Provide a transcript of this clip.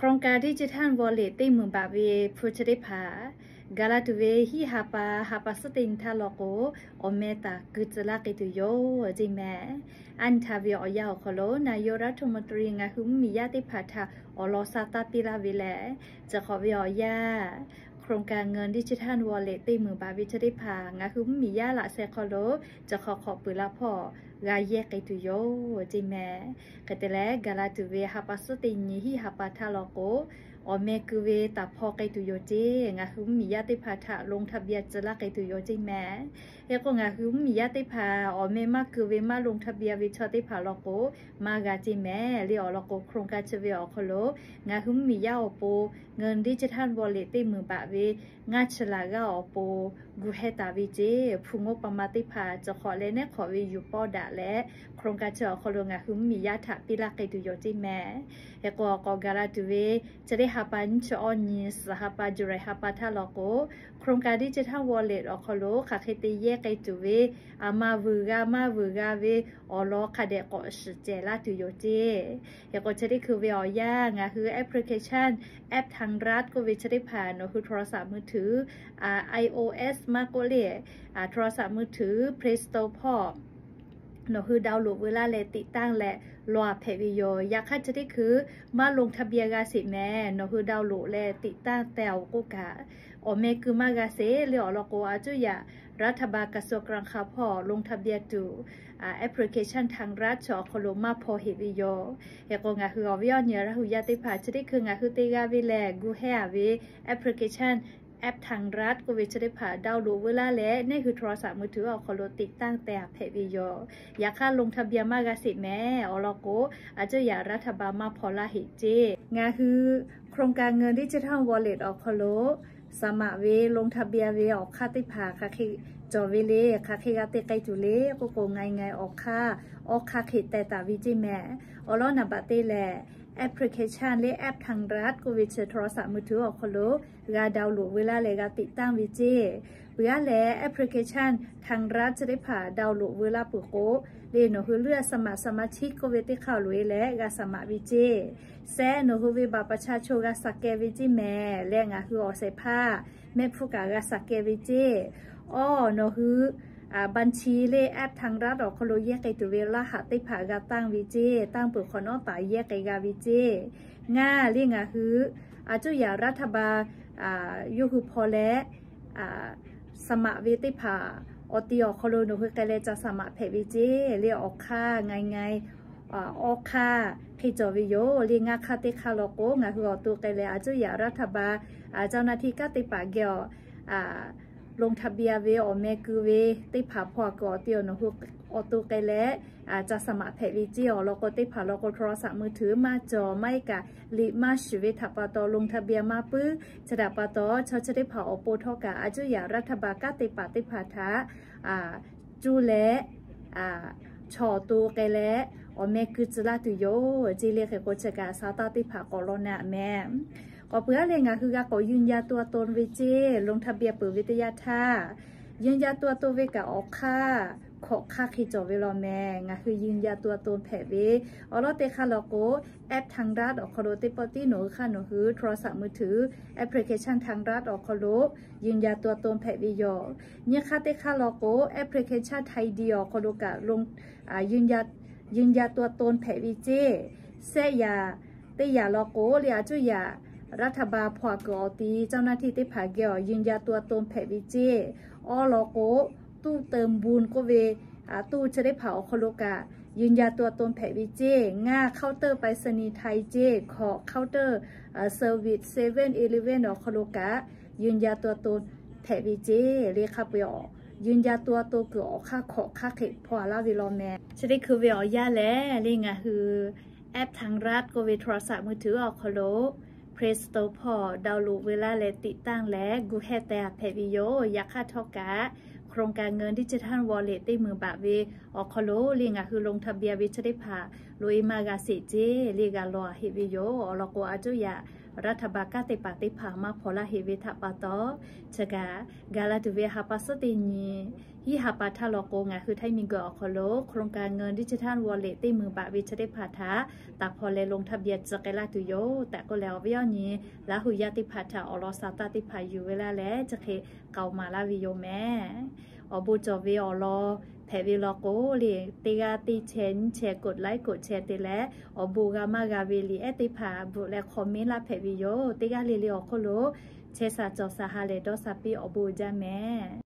โครงการดิจิทัลวอลเล็ต teˇ meunˍ baꞈ ve hpu chi teˇ hpaˍ, gaˬ la tuˬ ve hiˆ ha pa, ha pa suhˉ teˇ nyi htaˇ law k'o, awˬ meh taˍ keu tcuh laˇ k'ai tuˬ yoˬ ceˇ mehˍ. Aˉ nyi htaˇ ve awˬ yanˇ awˬ hk'aw lo นายกรัฐมนตรี ngaˬ hui mvuhˇmiˬ yaˇ teˇ hpaˍ htaꞈ awˬ lawn sa taˇ piˇ laˇ ve lehˬ, chi hk'awꞈ ve awˬ yanˇ โครงการเงินดิจิทัลวอลเล็ต teˇ meunˍ baꞈ ve chi teˇ hpaˍ ngaˬ hui mvuhˇmiˬ yaˇ laꞈ sheh hk'aw lo chi hk'awꞈ hk'awꞈ peuˬ la hpawˇ g'a yehˇ k'ai tuˬ yoˬ ceˇ mehˍ. Hk'e te leh, gaˬ la tuˬ ve ha pa suhˉ teˇ nyi hiˆ ha pa htaˇ law k'o, awˬ meh keu ve taˍ hpaw k'ai tuˬ yoˬ ceˇ. Ngaˬ hui mvuhˇmiˬ yaˇ teˇ hpaˍ htaꞈ ลงทะเบียน tcuh laˇ k'ai tuˬ yoˬ ceˇ mehˍ. Hk'e k'o, ngaˬ hui mvuhˇmiˬ yaˇ teˇ hpaˍ awˬ meh maˇ keu ve maˇ ลงทะเบียน ve chaw teˇ hpaˍ law k'o, maˇ g'a ceˇ mehˍ. Le awˬ lawn k'o, โครงการ chi ve awˬ hk'aw lo ngaˬ hui mvuhˇmiˬ yaˇ awˬ pon เงินดิจิทัลวอลเล็ต teˇ meunˍ baꞈ ve ngaˇ chi laˬ g'aˇ awˬ pon gu heh taˍ ve ceˇ. Hpu งบประมาณ teˇ hpaˍ cawˬ hk'awꞈ leh nehˉ hk'awꞈ ve yuˬ pawˇ daꞈ leh, โครงการ chi awˬ hk'aw lo ngaˬ hui mvuhˇmiˬ yaˇ htaꞈ piˇ laˇ k'ai tuˬ yoˬ ceˇ mehˍ. Hk'e k'o, awˬ k'awꞈ gaˬ la tuˬ ve chi teˇ ha pa nyiˇ chi awˇ nyi, suhˍ ha pa, July ha pa htaˇ law k'o, โครงการดิจิทัลวอลเล็ต awˬ hk'aw lo hk'aˬ hk'e te yehˇ k'ai tuˬ ve, aˬ ma vuiˬ g'a maˇ vuiˬ g'a ve awˬ lawn hk'a dehꞈ k'awꞈ shiˍ cehˬ laˇ tuˬ yoˬ ceˇ. Hk'e k'o, chi teˇ hkui ve awˬ yanˇ ngaˬ hui application แอปทางรัฐ k'oˆ ve chi teˇ hpaˍ nawˬ hui โทรศัพท์มือถือ, iOS maˇ k'oˆ le, โทรศัพท์มือถือ Play Store hpawˇ nawˬ hui download veu laˇ leh ติดตั้ง leh law a hpehꞈ ve yoˬ. Yaꞈ hk'aˇ, chi teˇ hkui maˇ ลงทะเบียน g'a sheˍ mehˍ. Nawˬ hui download leh ติดตั้ง teh-oˬ k'oˆ kaꞈ, awˬ meh keu maˇ g'a sheˍ. Le awˬ lawn k'o, a cuˇ yaꞈ รัฐบาล กระทรวงการคลัง hpawˇ ลงทะเบียน tuˬ application ทางรัฐ chi awˬ hk'aw lo maˇ hpaw heꞈ ve yoˬ. Hk'e k'o, ngaˬ hui awˬ viˉ awˬ nyi Laˇ huˍ yaˇ teˇ hpaˍ chi teˇ hkui ngaˬ hui te g'a ve lehˬ, gu heh a ve application แอปทางรัฐ k'oˆ ve chi teˇ hpaˍ download veu laˇ leh, nehˉ hui โทรศัพท์มือถือ awˬ hk'aw lo ติดตั้ง teh a hpehꞈ ve yoˬ. Yaꞈ hk'aˇ, ลงทะเบียน maˇ g'a sheˍ mehˍ. Awˬ lawn k'o, a cuˇ yaꞈ รัฐบาล maˇ hpaw laˇ heꞈ ceˇ. Ngaˬ hui โครงการเงินดิจิทัลวอลเล็ต awˬ hk'aw lo สมัคร ve ลงทะเบียน ve awˬ hk'aˇ teˇ hpaˍ hk'aˬ hk'e cawˬ ve le, hk'aˬ hk'e g'a te k'ai tuˬ le k'oˆ k'o, ngaˬ ngaˬ awˬ hk'aˇ awˬ hk'aˇ hk'e teh taˍ ve ceˇ mehˍ. Awˬ lawn naˍ baꞈ te lehˬ, application หรือ แอปทางรัฐ k'oˆ ve chi โทรศัพท์มือถือ awˬ hk'aw lo g'a download veu laˇ leh g'a ติดตั้ง ve ceˇ. Peuˬ aˉ leh, application ทางรัฐ chi teˇ hpaˍ download veu laˇ peuˬ k'o, le nawˬ hui เลือกสมัครสมาชิก k'oˆ ve teˇ hk'aˇ loꞈ e leh g'a สมัคร ve ceˇ. Sehˉ nawˬ hui ve บัตรประชาชน g'a saˍ keh ve ceˇ mehˍ. Leh ngaˬ hui awˬ shehˍ hpaˇ mehˆ hpfuhˇ kaꞈ g'a saˍ keh ve ceˇ. Awˬ, nawˬ hui บัญชี le แอปทางรัฐ awˬ hk'aw lo yehˇ k'ai tuˬ ve รหัส teˇ hpaˍ g'a tanˇ ve ceˇ. Tanˇ peuˬ hk'awꞈ nawˉ taˍ yehˇ k'ai g'a ve ceˇ. Ngaˬ le ngaˬ hui a cuˇ yaꞈ รัฐบาล yawˇ hui hpaw leh สมัคร ve teˇ hpaˍ awˬ ti awˬ hk'aw lo nawˬ hui k'ai leh ca สมัคร hpehꞈ ve ceˇ. Le awˬ hk'aˇ ngaˬ ngaˬ awˬ hk'aˇ hk'e cawˬ ve yoˬ. Le ngaˇ hk'aˇ teˇ hk'aˇ law k'o, ngaˬ hui awˬ to k'ai leh a cuˇ yaꞈ รัฐบาล เจ้าหน้าที่ kanˉ te paˍ geh awˬ ลงทะเบียน ve awˬ meh keu ve teˇ hpaˍ hpaw a kuiˬ awˬ ti awˬ nawˬ hui awˬ to k'ai leh ca สมัคร hpehꞈ ve ceˇ. Awˬ lawn k'o, teˇ hpaˍ law k'o โทรศัพท์มือถือ maˇ cawˬ maˇ heˆ kaꞈ liꞈ maˇ shuˍ ve htaꞈ pa taw ลงทะเบียน maˇ puiˉ. Chi htaꞈ pa taw, chaw chi teˇ hpaˍ awˬ pon htawˇ kaꞈ a cuˇ yaꞈ รัฐบาล kanˉ te paˍ teˇ hpaˍ htaꞈ cuˇ leh chaw awˬ to k'ai leh awˬ meh keu tcuh laˇ tuˬ yoˬ ceˇ. Le hk'e k'o, chi kaꞈ sa taˇ teˇ hpaˍ k'awꞈ law naˍ mehˍ. K'awꞈ peuˬ aˉ leh ngaˬ hui g'a k'awꞈ ยืนยันตัวตน ve ceˇ. ลงทะเบียน peuˬ ve teˇ yanˇ htaˇ ยืนยันตัวตน ve kaꞈ awˬ hk'aˇ hkawꞈ hk'aˇ hk'e cawˬ ve law mehˍ. Ngaˬ hui ยืนยันตัวตน hpehꞈ ve awˬ lawn teˇ hk'aˇ law k'o, แอปทางรัฐ awˬ hk'aw lo teˇ pawˆ tiˉ nawˬ hui hk'aˇ nawˬ hui โทรศัพท์มือถือ application ทางรัฐ awˬ hk'aw lo ยืนยันตัวตน hpehꞈ ve yoˬ. Nyi hk'aˇ teˇ hk'aˇ law k'o, application ไทยดี awˬ hk'aw lo kaꞈ ลง ยืนยันตัวตน hpehꞈ ve ceˇ. Sehˆ yaꞈ teˇ yaꞈ law k'o, le a cuˇ yaꞈ รัฐบาล hpaw a kuiˬ awˬ ti เจ้าหน้าที่ teˇ hpaˍ geh awˬ ยืนยันตัวตน hpehꞈ ve ceˇ. Awˬ lawn k'o, ตู้เติมบุญ k'oˆ ve tuˇ chi teˇ hpaˍ awˬ hk'aw lo kaꞈ ยืนยันตัวตน hpehꞈ ve ceˇ. Ngaˇ เคาน์เตอร์ไปรษณีย์ไทย ceˇ. Hkawꞈ เคาน์เตอร์ service Seven Eleven awˬ hk'aw lo kaꞈ ยืนยันตัวตน hpehꞈ ve ceˇ. Le hk'a peu-eˬ ยืนยันตัวตน kuiˬ awˬ hk'aˇ hkawꞈ hk'aˇ hk'e hpaw laˇ ve law mehˍ. Chi teˇ hkui ve awˬ yanˇ lehˬ, le ngaˬ hui แอปทางรัฐ k'oˆ ve โทรศัพท์มือถือ awˬ hk'aw lo Play Store hpawˇ download veu laˇ leh ติดตั้ง leh gu heh teh a hpehꞈ ve yoˬ. Yaꞈ hk'aˇ htawˇ kaꞈ โครงการเงินดิจิทัลวอลเล็ต teˇ meunˍ baꞈ ve awˬ hk'aw lo le ngaˬ hui ลงทะเบียน ve chi teˇ hpaˍ loꞈ-e maˇ g'a sheˍ ceˇ le, g'a law heˆ ve yoˬ. Awˬ lawn k'o, a cuˇ yaꞈ รัฐบาล kanˉ te paˍ teˇ hpaˍ maˇ hpaw laˇ heˆ ve htaꞈ pa taw, chi kaꞈ ga la tuˬ ve ha pa suhˉ teˇ nyi hiˉ ha pa htaˇ law k'o, ngaˬ hui ไทย miˬguiˬ awˬ hk'aw lo โครงการเงินดิจิทัลวอลเล็ต teˇ meunˍ baꞈ ve chi teˇ hpaˍ htaꞈ ตัดผ่อน leh ลงทะเบียน tcuh k'ai laˇ tuˬ yoˬ tehꞈ k'oˆ leh, awˬ viˉ awˬ nyi Laˇ hu yaˇ teˇ hpaˍ htaꞈ awˬ lawn sha taˇ teˇ hpaˍ yuˬ ve laˇ leh, chi hk'e k'aoˍ maˍ laˇ ve yoˬ mehˍ. Awˬ bon cawˬ ve awˬ lawn hpehꞈ ve law k'o le, teˇ g'aˇ teˇ chehˇ nyiˇ chehˇ กดไลค์ กดแชร์ te leh, awˬ bon g'a maˇ g'a ve liꞈ ehˉ teˇ hpaˍ bvuhꞈ leh คอมเมนต์ laˇ hpehꞈ ve yoˬ. Teˇ g'aˇ le le awˬ hk'oˆ lo chehˇ sha cawˬ sha ha lehˬ dawˇ sha piˇ awˬ bon uiˍ jaˇ mehˍ.